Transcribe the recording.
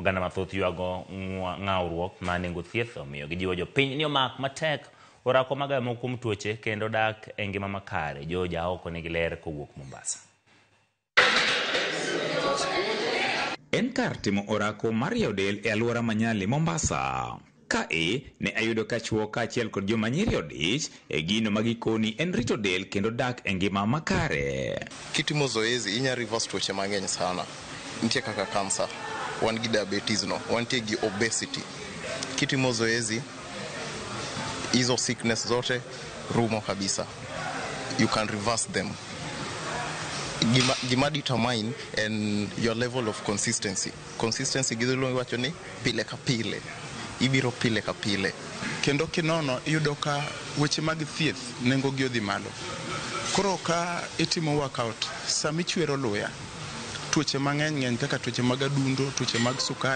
Oganda mathoth ywago ng'awruok ma nengo thieth omiyo gijiwo jopiny ni omak matek orako magayo moko kuom tuoche kendo dak e ngima makare. George Aoko nigi ler kowuok Mombasa. En kar timo orako mar yawo del e alwora ma Nyali, Mombasa. Kae ne ayudo ka chwo kaachiel kod joma nyiri odich e gino ma gikoni en rito del kendo dak e ngima makare. Kitimo zoezi inya reverse tuoche mang'eny sana. Nitie kaka cancer, wan gi diabetes no, wantie gi obesity. Kitimo zoezi hizo sickness zote rumo kabisa. You can reverse them. Gima determine en your level of consistency. Consistency gi dholuo iwacho ni pile ka pile. Ibiro pile ka pile. Kendo kinono iyudo ka weche mag thieth nengo gi odhi malo. Koro ka itimo workout, sama ichwero luya, tuoche mang'eny ng'eny kaka tuoche mag adundo, tuoche mag sukari.